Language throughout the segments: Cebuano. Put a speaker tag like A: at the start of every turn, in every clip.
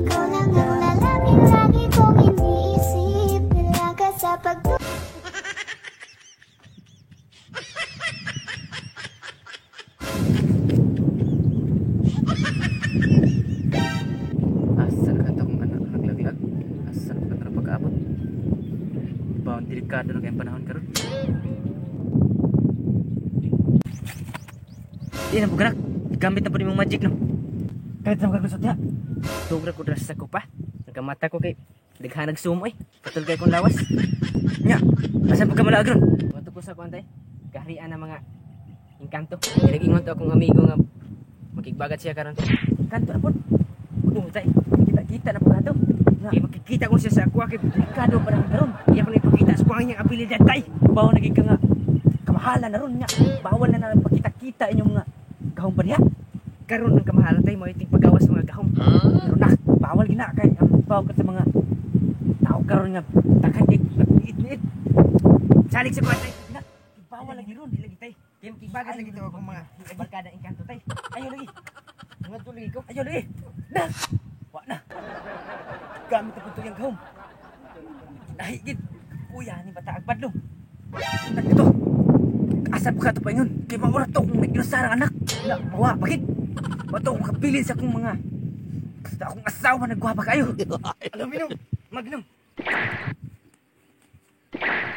A: Ikaw lang ang lalaking lagi kong iniisip. Dalaga sa pagtulog.
B: Asa na kanta kong anak naglaglag? Asa na kanta pag-abot? Bawang delikado na kayong panahon karon. Di na buganak. Gamit na po ni mong magic no. Kahit na magagusot niya. Tugra ko drasa ko pa. Nagkamata ko kay daghanag sumo eh. Patol kay kong lawas. Nya, asa po ka malaagron? Wato ko sa kuan tay. Kaharian ng mga engkanto. Nag-ingon to akong amigo nga makigbagat siya karon. Engkanto na po. Oo, tay. Kita-kita na po kato. Kay makikita ko siya sa aqua kay delikado pa nang karon. Iya ko na ipakita sa kuang niyang abilidad tay. Bawal naging ka nga kamahalan na ron nga. Bawal na na pakita-kita inyong mga gahom pa niya. Karon ang kamahalan tay mo iting pagawas mga gahom. Pero na, bawal gina kay ang bawal ka sa mga tao karon nga takay kay nagniit-niit. Salig sa kuha tay. Na, bawal lagi ron, di lagi tay. Kay makibagat lagi to akong mga barkada engkanto tay. Ayo lagi. Mga tuloy ko. Ayo lagi. Na. Wa na. Gamit na punto yung gahom. Nahigit. Kuya ni bata agpadlong. Anak ito. Asa pa ka ito paingon? Kay maura to kung nag-inusarang anak. Na, mawa, bakit? Mato akong kabilin sa akong mga sa akong asawa nagwapa kayo. Alam mo, magnum.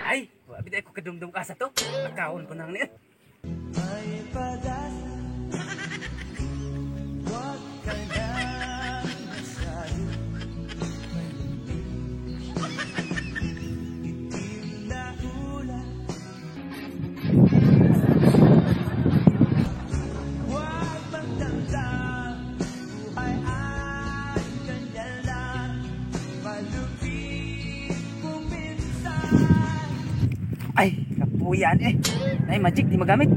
B: Ay, wabi ko kadumdum ka sa to. Nakaon ko nang niya.
C: May pag-asa, huwag ka na masyado malamig. Itim na ulap, huwag magdamdam, buhay ay ganyan lang, malupit kung minsan.
B: Ay, kapuyan eh. Ay, magic, di magamit.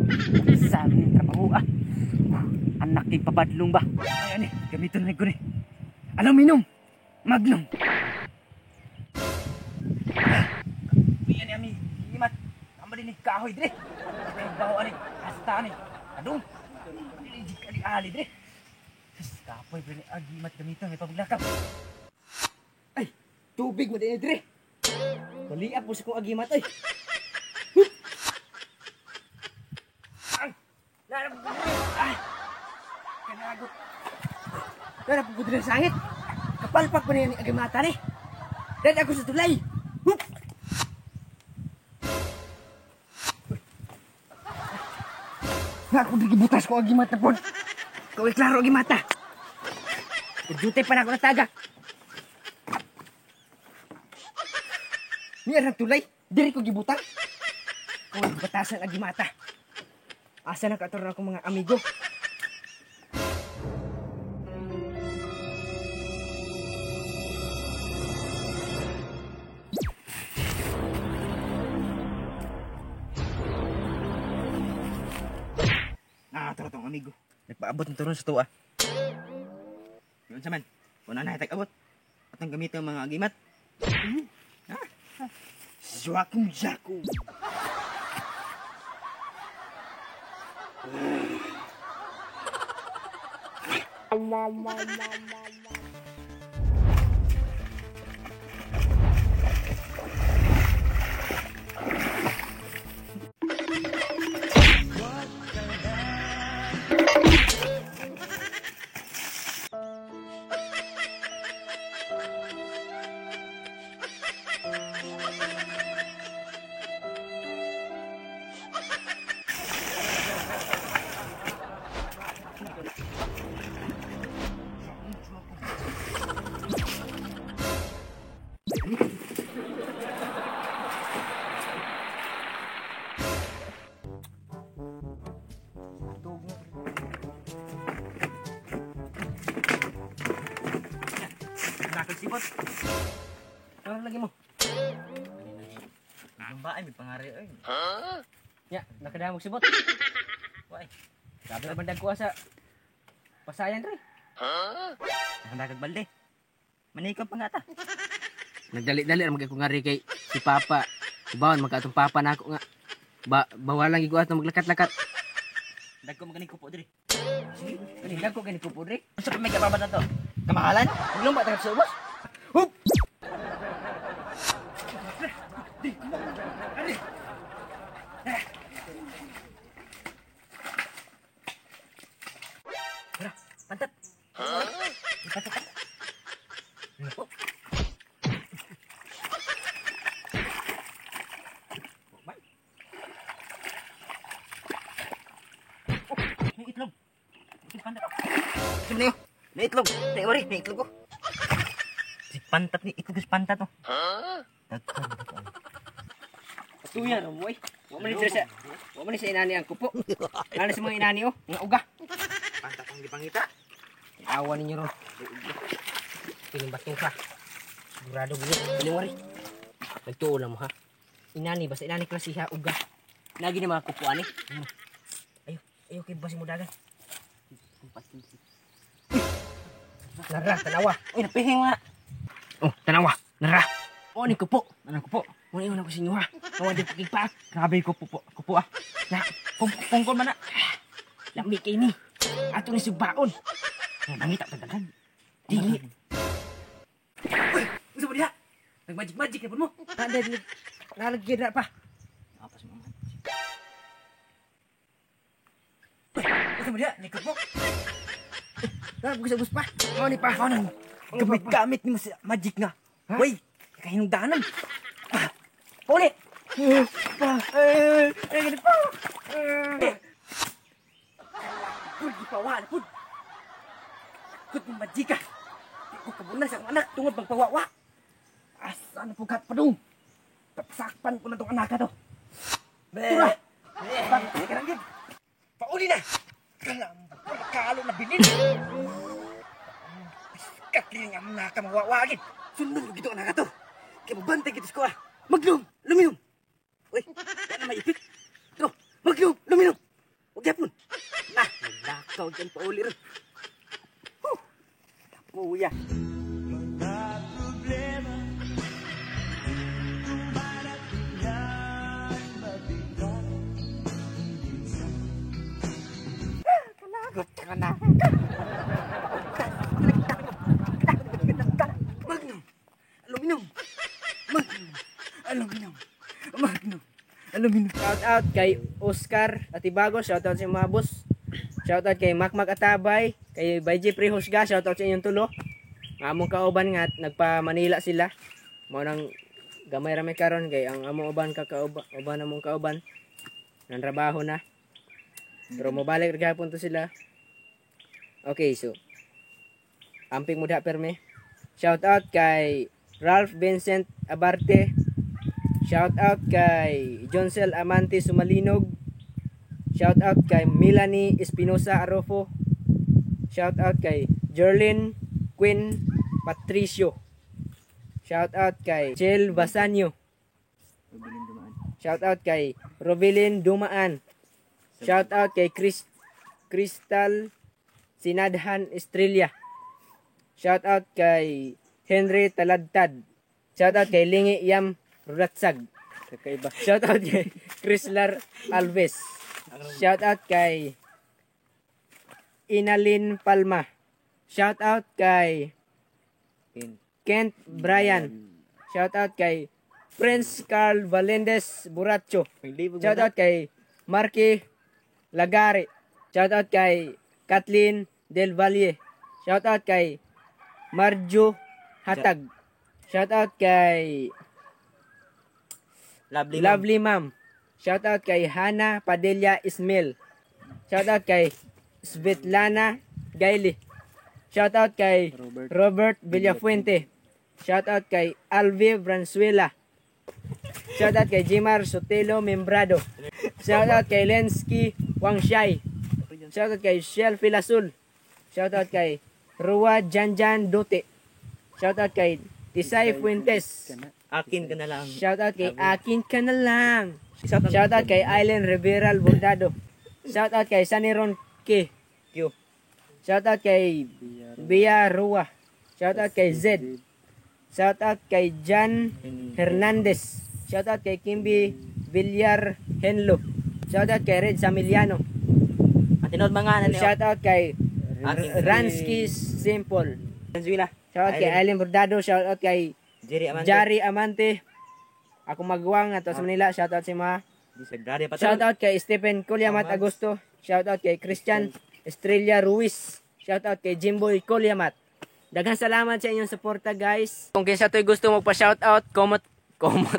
B: Sa amin yung trabaho ah. Anak kay pabadlong ba? Ay, ano eh, gamitin na ko ni. Aluminum! Magnum! Kapuyan ni ami, imat. Ang malinig kahoy dire. Ay, baho ani, hasta ani. Adong! Dili, ali, ali dire. Sus, kapoy, bro ni agimat gamiton, may paglakap. Ay, tubig mo din dire. Baliap po sa kong agimat ay. Ay, kanagot. Nara po sa sangit. Kapalpak pa niya ni agimata ni. Dahil ako sa tulay. Hup! Nga ako gibutas ko agimata po. Kaway klaro agimata. Kujutay pa na ako nataga. Niya ng tulay. Diri ko gibutan. Kaway batasan agimata. Asa na katuron akong mga amigo? Ah, tara tong amigo.
D: Nagpaabot ng turon sa tuwa. Yun sa man. Wala na hitag abot. At ang gamitin ang mga agimat.
B: Zuakum jakum. Sipot. Ano lagi mo?
D: Ang ba ay may pangari ay.
B: Ya, nakadamog sipot.
D: Wai.
B: Grabe na bandag ko sa pasayan dre.
D: Nakadagag balde. Manikaw pa nga ta.
B: Nagdali-dali ra magay ko ngari kay si Papa. Ibawon magka atong papa nako nga. Bawalan gid ko ato maglakat-lakat.
D: Dagko maganing kupo diri.
B: Kani dagko gani kupo dre.
D: Unsa pa may kababat na to? Kamahalan?
B: Maglumba ta sa ubos. Hup. Tara, pantat. Pantat. May itlog. Itlog pantat.
D: Sino niyo? May itlog. May wari, may itlog ko. Si pantat ni itlog si pantat oh. Daghan daghan.
B: Patuya ra mo oy. Wa man ni sa wa man ni sa inani ang kupo. Ano sa mga inani oh, mga uga.
D: Pantat ang gipangita.
B: Awa ninyo ron. Piling batuka. Sigurado gud. Piling wari. Nagtuo lang mo ha. Inani basta inani klase ha uga. Lagi ni mga kupo ani. Ayo, ayo kay basi mo dagan. Nara, tanawa.
D: Uy, napihing nga.
B: Oh, tanawa. Nara. Oh, ni kupo.
D: Anong kupo?
B: Muna yun ako sa inyo ha. Mawa din pa.
D: Grabe ko kupo, kupo ah.
B: Na,
D: Pungkol man na.
B: lami kay ni. Ato ni subaon.
D: Ay, mangita ta daghan.
B: Dili. Uy, unsa mo diha? Nagmagic-magic na pud mo. Nalagyan nalagyan na pa.
D: Apas mo man.
B: Uy, unsa mo diha? Ni kupo. Nalagyan sa pa. Mao ni pa.
D: Mao nang gamit-gamit nimo sa magic nga. Uy, kahinungdanan.
B: Pa. Pauli.
D: Pa, eh, eh, gani pa. Eh.
B: Pud gipawa na pud. Pud mo magic ka. Di ko kabunan sa akong anak tungod magpawawa. Asa na pugat padung. Papasakpan ko na tong anak to. Tura. Bangkay ka lang gid. Pauli na. Kalam, kalo na bilin. Katli nga mga ka mawawagin. Sunod ko gito anak to. Kaya mabantay gito sa kuha. Maglum, luminom. Uy, wala na maipit. Tro, maglum, luminom. Huwag yapon. Na, naglakaw dyan pauli ron. Huh. Kapuya.
C: Mga problema dumarating yan mabigat. Minsan
B: Kalagot ka na. Magnum, aluminum. Magnum, aluminum. Magnum, aluminum. Shout out kay Oscar Atibago, shout out sa mga boss. Shout out kay Makmak Atabay, kay Bayji Prehusga, shout out sa inyong tulo. Ang among kauban nga nagpa Manila sila. Mao nang gamay ra may karon kay ang among uban kakauban, uban among kauban nanrabaho na. Pero mobalik ra gihapon to sila. Okay, so amping mo diha perme. Shout out kay Ralph Vincent Abarte. Shout out kay Joncel Amante Sumalinog. Shout out kay Melanie Espinosa Arofo. Shout out kay Jerlyn Quinn Patricio. Shout out kay Chel Basanio. Shout out kay Robilin Dumaan. Shout out kay Chris Crystal Sinadhan Estrella. Shout out kay Henry Taladtad. Shout out kay Lingi Yam Ratsag.
D: Kakaiba.
B: Shout out kay Chrysler Alves. Shout out kay Inalin Palma. Shout out kay Kent Bryan. Shout out kay Prince Carl Valendez Buracho. Shout out kay Marky Lagare. Shout out kay Kathleen Del Valle. Shout out kay Marjo Hatag. Shout out kay
D: Lovely.
B: Lovely Ma'am. Shout out kay Hana Padilla Ismail. Shout out kay Svetlana Gaili. Shout out kay Robert Villafuente. Shout out kay Alvi Branzuela. Shout out kay Jimar Sotelo Membrado. Shout out kay Lensky Wangshai. Shout out kay Shell Filasul. Shout out kay Rua Janjan Dute. Shout out kay Tisay Fuentes.
D: Akin ka na lang.
B: Shout out kay Akin ka na lang. Shout out kay Ailen Rivera Bordado. Shout out kay Saniron K.
D: Q.
B: Shout out kay Bia Rua. Shout out kay Zed. Shout out kay Jan Hernandez. Shout out kay Kimby Villar Henlo. Shout out kay Red Samiliano.
D: Ang tinuod mga ano
B: Shout out kay
D: Akin.
B: Ransky Simple.
D: Venezuela.
E: Shout out kay Aileen Bordado, shout out kay
D: Jerry Amante.
E: Jari Amante. Ako magwang ato sa Manila, shout out sa mga.
D: Sagrada pa.
E: Shout out kay Stephen Kulyamat Agosto. Shout out kay Christian Estrella Ruiz. Shout out kay Jimboy Kulyamat. Daghang salamat sa inyong suporta, guys. Kung kinsa to'y gusto magpa-shout out, comment comment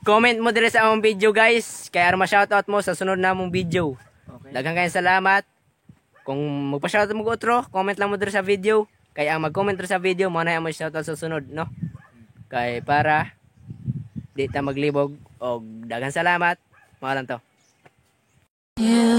E: comment mo dire sa among video, guys. Kaya aron ma-shoutout mo sa sunod namong video.
D: Okay.
E: Daghang kayong salamat. Kung magpa-shoutout mo otro, comment lang mo dire sa video. Kaya ang mag-comment dire sa video, mo na ang shoutout sa sunod, no? Kay para di ta maglibog og daghang salamat. Mao lang to.
A: You